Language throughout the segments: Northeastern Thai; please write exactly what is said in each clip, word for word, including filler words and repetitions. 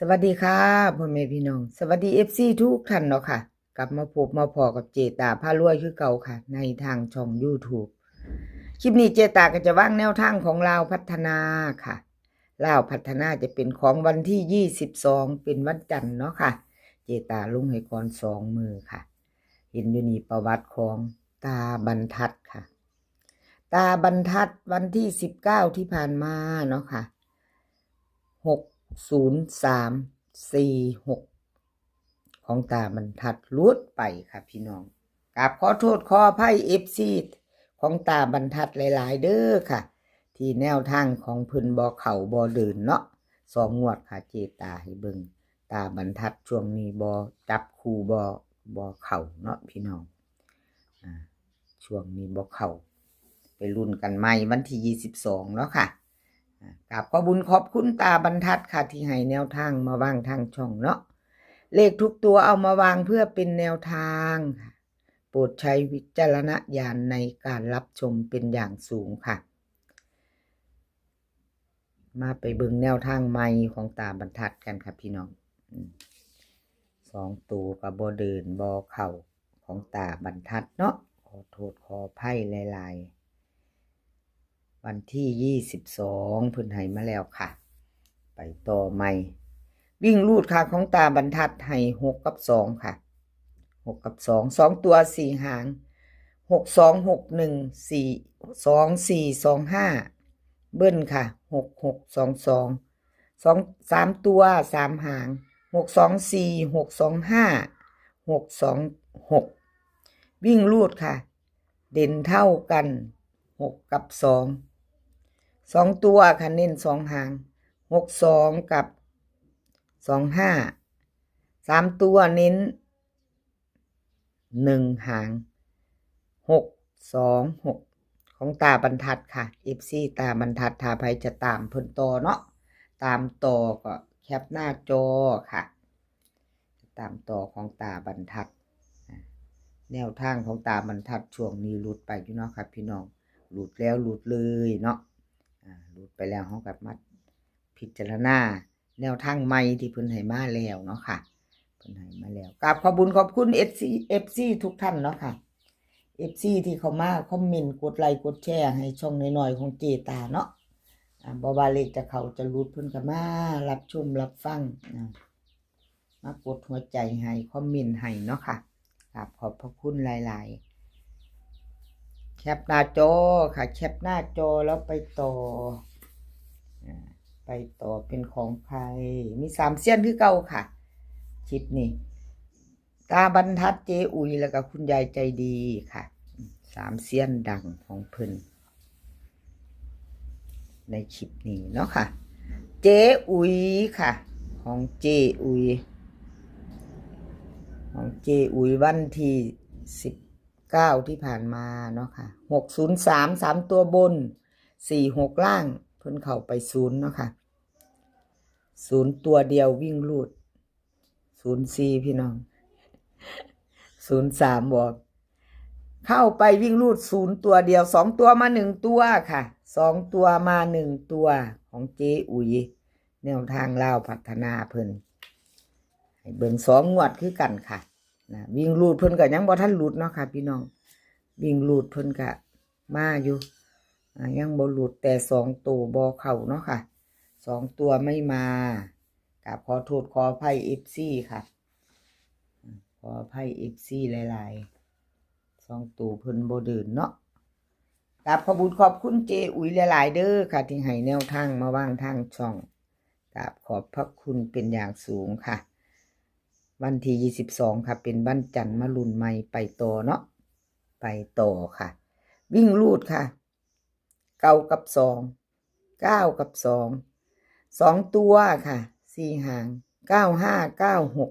สวัสดีค่ะพ่อแม่พี่น้อง สวัสดี เอฟซี ทุกท่านเนาะค่ะ กลับมาพบมาพ้อกับเจตาพารวยคือเก่าค่ะ ในทางช่อง YouTube คลิปนี้เจตาก็จะวางแนวทางของลาวพัฒนาค่ะ ลาวพัฒนาจะเป็นของวันที่ยี่สิบสอง เป็นวันจันทร์เนาะค่ะ เจตาลงให้ก่อนสองมื้อค่ะ เห็นอยู่นี่ประวัติของตาบรรทัดค่ะ ตาบรรทัดวันที่สิบเก้าที่ผ่านมาเนาะค่ะ หกศูนย์สามสี่หก ของตาบรรทัดหลุดไปค่ะพี่น้อง กราบขอโทษขออภัย เอฟซี ของตาบรรทัดหลายๆเด้อค่ะ ที่แนวทางของเพิ่นบ่เข้าบ่เดินเนาะ สองงวดค่ะ เจตาให้เบิ่ง ตาบรรทัดช่วงนี้บ่จับคู่บ่ บ่เข้าเนาะพี่น้อง อ่า ช่วงนี้บ่เข้า ไปลุ้นกันใหม่วันที่ยี่สิบสองเนาะค่ะ อ่ากราบขอบุญขอบคุณตาบรรทัดค่ะ ที่ให้แนวทางมาวางทางช่องเนาะ เลขทุกตัวเอามาวางเพื่อเป็นแนวทางค่ะ โปรดใช้วิจารณญาณในการรับชมเป็นอย่างสูงค่ะ มาไปเบิ่งแนวทางใหม่ของตาบรรทัดกันค่ะพี่น้อง อืม สองตัวก็บ่เดินบ่เข้าของตาบรรทัดเนาะ ขอโทษขออภัยหลายๆ วันที่ยี่สิบสองเพิ่นให้มาแล้วค่ะ ไปต่อใหม่ วิ่งรูดค่ะของตาบรรทัดให้หกกับสองค่ะ หกกับสอง สองตัวสี่หาง หกสอง หกหนึ่ง สี่ สองสี่ สองห้า เบิ้ลค่ะ หกหก สองสอง สอง สามตัวสามหาง หกสองสี่ หกสองห้า หกสองหก วิ่งรูดค่ะ เด่นเท่ากัน หกกับสอง สองตัวค่ะ เน้นสองหาง หกสอง กับ สองห้า สามตัวเน้น หนึ่งหาง หกสองหก ของตาบรรทัดค่ะ เอฟซี ตาบรรทัด ถ้าใครจะตามเพิ่นต่อเนาะ ตามต่อก็แคปหน้าจอค่ะ ตามต่อของตาบรรทัด อ่า แนวทางของตาบรรทัดช่วงนี้หลุดไปอยู่เนาะค่ะพี่น้อง หลุดแล้วหลุดเลยเนาะ อ่า หลุดไปแล้วเฮาก็มาพิจารณาแนวทางใหม่ที่เพิ่นให้มาแล้วเนาะค่ะ เพิ่นให้มาแล้ว กราบขอบบุญขอบคุณ เอฟซี เอฟซี ทุกท่านเนาะค่ะ เอฟซี ที่เข้ามาคอมเมนต์กดไลค์กดแชร์ให้ช่องน้อยๆของเจตาเนาะ อ่า บ่ว่าเลขจะเข้าจะหลุดเพิ่นก็มารับชมรับฟัง อ่า มากดหัวใจให้คอมเมนต์ให้เนาะค่ะ กราบขอบพระคุณหลายๆ แคปหน้าจอค่ะ แคปหน้าจอแล้วไปต่อ อ่า ไปต่อเป็นของใคร มีสามเซียนคือเก่าค่ะ คลิปนี้ ตาบรรทัด เจ๊อุ๋ย แล้วก็คุณยายใจดีค่ะ สามเซียนดังของเพิ่น ในคลิปนี้เนาะค่ะ เจ๊อุ๋ยค่ะ ของเจ๊อุ๋ย ของเจ๊อุ๋ยวันที่สิบเก้าที่ผ่านมาเนาะค่ะ หกศูนย์สาม สามตัวบน สี่หกล่าง เพิ่นเข้าไปศูนย์เนาะค่ะ ศูนย์ตัวเดียววิ่งรูด ศูนย์สี่ พี่น้อง ศูนย์สาม บอก เข้าไปวิ่งรูดศูนย์ตัวเดียว สองตัวมาหนึ่งตัวค่ะ สองตัวมาหนึ่งตัวของเจ๊อุ๋ย แนวทางลาวพัฒนาเพิ่น ให้เบิ่งสองงวดคือกันค่ะ นะ วิ่งรูดเพิ่นก็ยังบ่ทันหลุดเนาะค่ะพี่น้อง วิ่งรูดเพิ่นก็มาอยู่ อ่า ยังบ่หลุดแต่สองตัวบ่เข้าเนาะค่ะ สองตัวไม่มา กราบขอโทษขออภัย เอฟซี ค่ะ ขออภัย เอฟซี หลายๆ สองตัวเพิ่นบ่เดินเนาะ กราบขอบบุญขอบคุณเจ๊อุ๋ยหลายๆเด้อค่ะ ที่ให้แนวทางมาวางทางช่อง กราบขอบพระคุณเป็นอย่างสูงค่ะ วันที่ยี่สิบสองค่ะ เป็นวันจันทร์ มาลุ้นใหม่ไปต่อเนาะ ไปต่อค่ะ วิ่งรูดค่ะ เก้ากับสอง เก้ากับสอง สองตัวค่ะ สี่หาง เก้าห้า เก้าหก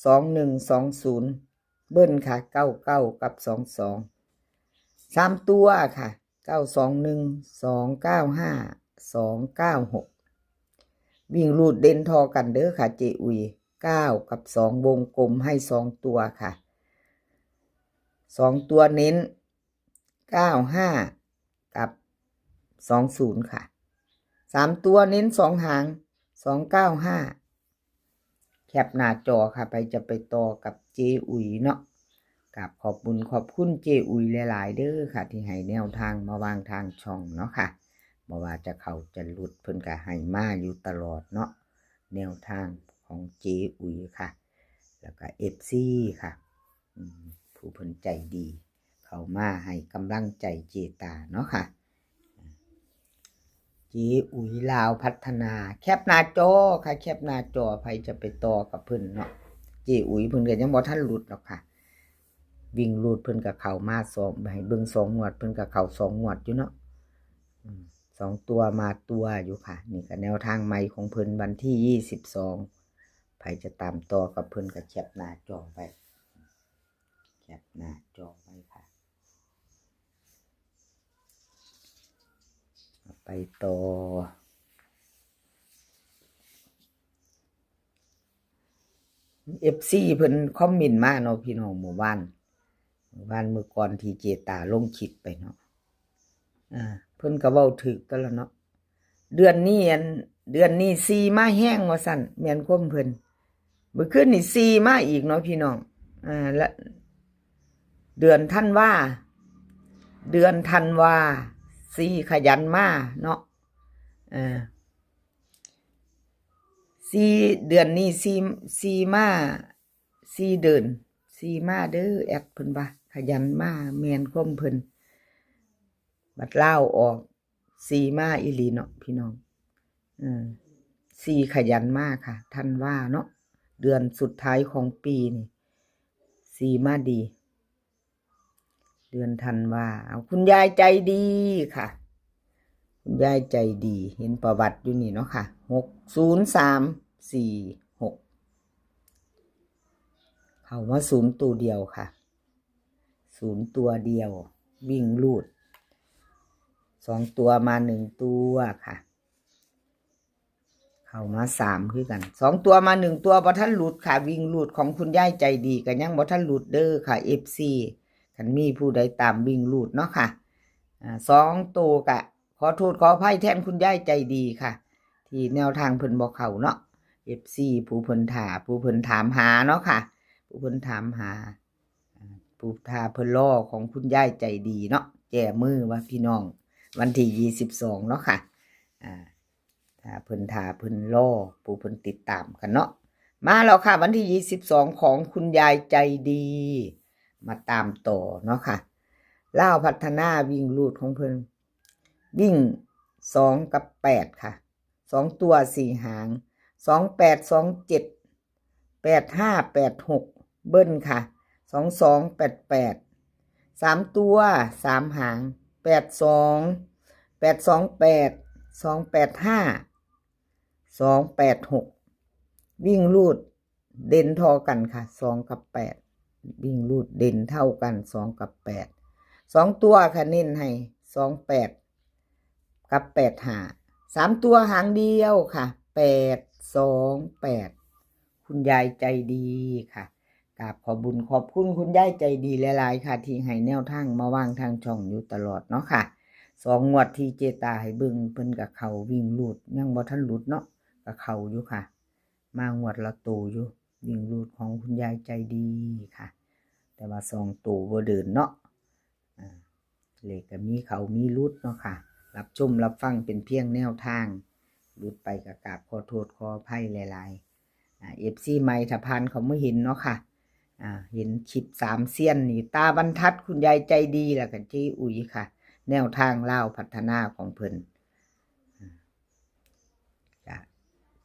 สองหนึ่ง สองศูนย์ เบิ้ลค่ะ เก้าเก้า กับ สองสอง สามตัวค่ะ เก้าสองหนึ่ง สองเก้าห้า สองเก้าหก วิ่งรูดเด่นทอกันเด้อค่ะ เจ๊อุ๋ย เก้ากับสอง วงกลมให้สองตัวค่ะ สองตัวเน้น เก้าห้า กับ สองศูนย์ ค่ะ สามตัวเน้นสองหาง สองเก้าห้า แคปหน้าจอค่ะ ไปจะไปต่อกับเจอุ๋ยเนาะ กราบขอบบุญขอบคุณเจอุ๋ยหลายๆเด้อค่ะ ที่ให้แนวทางมาวางทางช่องเนาะค่ะ บ่ว่าจะเข้าจะหลุดเพิ่นก็ให้มาอยู่ตลอดเนาะ แนวทางของเจอุ๋ยค่ะ แล้วก็เอฟซีค่ะ อืม ผู้เพิ่นใจดี เข้ามาให้กำลังใจเจตาเนาะค่ะ เจอุ๋ยลาวพัฒนา แคปหน้าจอค่ะ แคปหน้าจอ ไผจะไปต่อกับเพิ่นเนาะ เจอุ๋ยเพิ่นก็ยังบ่ทันหลุดหรอกค่ะ วิ่งรูดเพิ่นก็เข้ามาสอง ให้เบิ่งสองงวด เพิ่นก็เข้าสองงวดอยู่เนาะ อืม สองตัวมาตัวอยู่ค่ะ นี่ก็แนวทางใหม่ของเพิ่นวันที่ยี่สิบสอง ไผจะตามต่อกับเพิ่นก็แคปหน้าจอไว้ แคปหน้าจอไว้ค่ะ ไปต่อ เอฟซีเพิ่นคอมเมนต์มาเนาะพี่น้อง มื้อวาน มื้อวานมื้อก่อนที่เจตาลงคลิปไปเนาะ อ่า เพิ่นก็เว้าถูกแล้วเนาะ เดือนนี้อัน เดือนนี้สี่มาแฮงว่าซั่น แม่นความเพิ่น มื้อคืนนี้สี่มาอีกเนาะพี่น้อง อ่า และ เดือนธันวา เดือนธันวา สี่ขยันมาเนาะ เออ สี่ เดือนนี้สี่ สี่มา สี่เดือน สี่มาเด้อ แอดเพิ่นว่า ขยันมา แม่นความเพิ่น บัดลาวออก สี่มาอีหลีเนาะพี่น้อง เออ สี่ขยันมาค่ะ ธันวาเนาะ เดือนสุดท้ายของปีนี่ สี่มาดี เดือนธันวา เอาคุณยายใจดีค่ะ คุณยายใจดี เห็นประวัติอยู่นี่เนาะค่ะ หกศูนย์สามสี่หก เข้ามาศูนย์ตัวเดียวค่ะ ศูนย์ตัวเดียว วิ่งรูด สองตัวมาหนึ่งตัวค่ะ เข้ามาสามคือกัน สองตัวมาหนึ่งตัวบ่ทันหลุดค่ะ วิ่งรูดของคุณยายใจดีก็ยังบ่ทันหลุดเด้อค่ะ เอฟซี คันมีผู้ใดตามวิ่งรูดเนาะค่ะ อ่า สองตัวก็ขอโทษขออภัยแทนคุณยายใจดีค่ะ ที่แนวทางเพิ่นบ่เข้าเนาะ เอฟซี ผู้เพิ่นถ่า ผู้เพิ่นถามหาเนาะค่ะ ผู้เพิ่นถามหา อ่า ผู้ถ่าเพิ่นรอของคุณยายใจดีเนาะ แก้มือว่าพี่น้อง วันที่ยี่สิบสองเนาะค่ะ อ่า ถ่าเพิ่นถ่าเพิ่นรอ ผู้เพิ่นติดตามกันเนาะ มาแล้วค่ะ วันที่ยี่สิบสองของคุณยายใจดี มาตามต่อเนาะค่ะ ลาวพัฒนาวิ่งรูดของเพิ่น วิ่งสองกับแปดค่ะ สองตัวสี่หาง สองแปด สองเจ็ด แปดห้า แปดหก เบิ้ลค่ะ สองสอง แปดแปด สามตัวสามหาง แปดสอง แปดสองแปด สองแปดห้า สองแปดหก วิ่งรูดเด่นเท่ากันค่ะ สองกับแปด วิ่งรูดเด่นเท่ากัน สองกับแปด สองตัวค่ะ เน้นให้ สองแปด กับแปดห้า สามตัวหางเดียวค่ะ แปดสองแปด คุณยายใจดีค่ะ กราบขอบบุญขอบคุณคุณยายใจดีหลายๆค่ะ ที่ให้แนวทางมาวางทางช่องอยู่ตลอดเนาะค่ะ สองงวดที่เจตาให้เบิ่งเพิ่นก็เข้าวิ่งรูด ยังบ่ทันหลุดเนาะ ก็เข้าอยู่ค่ะ มางวดละโตอยู่ วิ่งรูดของคุณยายใจดีค่ะ แต่ว่าสองโตบ่เดินเนาะ อ่า เลขก็มีเข้ามีหลุดเนาะค่ะ รับชมรับฟังเป็นเพียงแนวทาง หลุดไปก็กราบขอโทษขออภัยหลายๆ อ่า เอฟซี ใหม่ถ้าผ่านเข้ามาเห็นเนาะค่ะ อ่า เห็นคลิปสามเซียนนี่ ตาบรรทัดคุณยายใจดีแล้วก็เจ๊อุ๋ยค่ะ แนวทางลาวพัฒนาของเพิ่น อ่า จ้ะ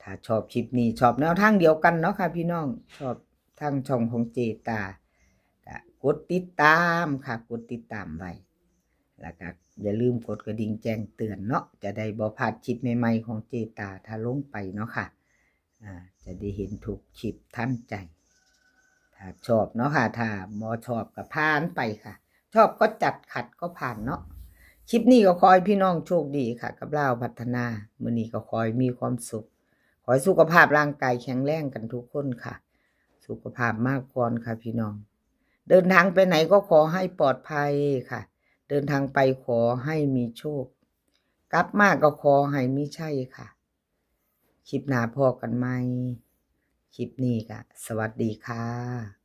ถ้าชอบคลิปนี้ ชอบแนวทางเดียวกันเนาะค่ะพี่น้อง ชอบทางช่องของเจตา ก็กดติดตามค่ะ กดติดตามไว้ แล้วก็อย่าลืมกดกระดิ่งแจ้งเตือนเนาะ จะได้บ่พลาดคลิปใหม่ๆของเจตาถ้าลงไปเนาะค่ะ อ่า จะได้เห็นทุกคลิปทันใจ ถ้าชอบเนาะค่ะ ถ้าบ่ชอบก็ผ่านไปค่ะ ชอบก็จัด ขัดก็ผ่านเนาะ คลิปนี้ก็ขอให้พี่น้องโชคดีค่ะ กับลาวพัฒนา มื้อนี้ก็ขอให้มีความสุข ขอให้สุขภาพร่างกายแข็งแรงกันทุกคนค่ะ สุขภาพมาก่อนค่ะพี่น้อง เดินทางไปไหนก็ขอให้ปลอดภัยค่ะ เดินทางไปขอให้มีโชค กลับมาก็ขอให้มีชัยค่ะ คลิปหน้าพ้อกันใหม่ คลิปนี้ก็สวัสดีค่ะ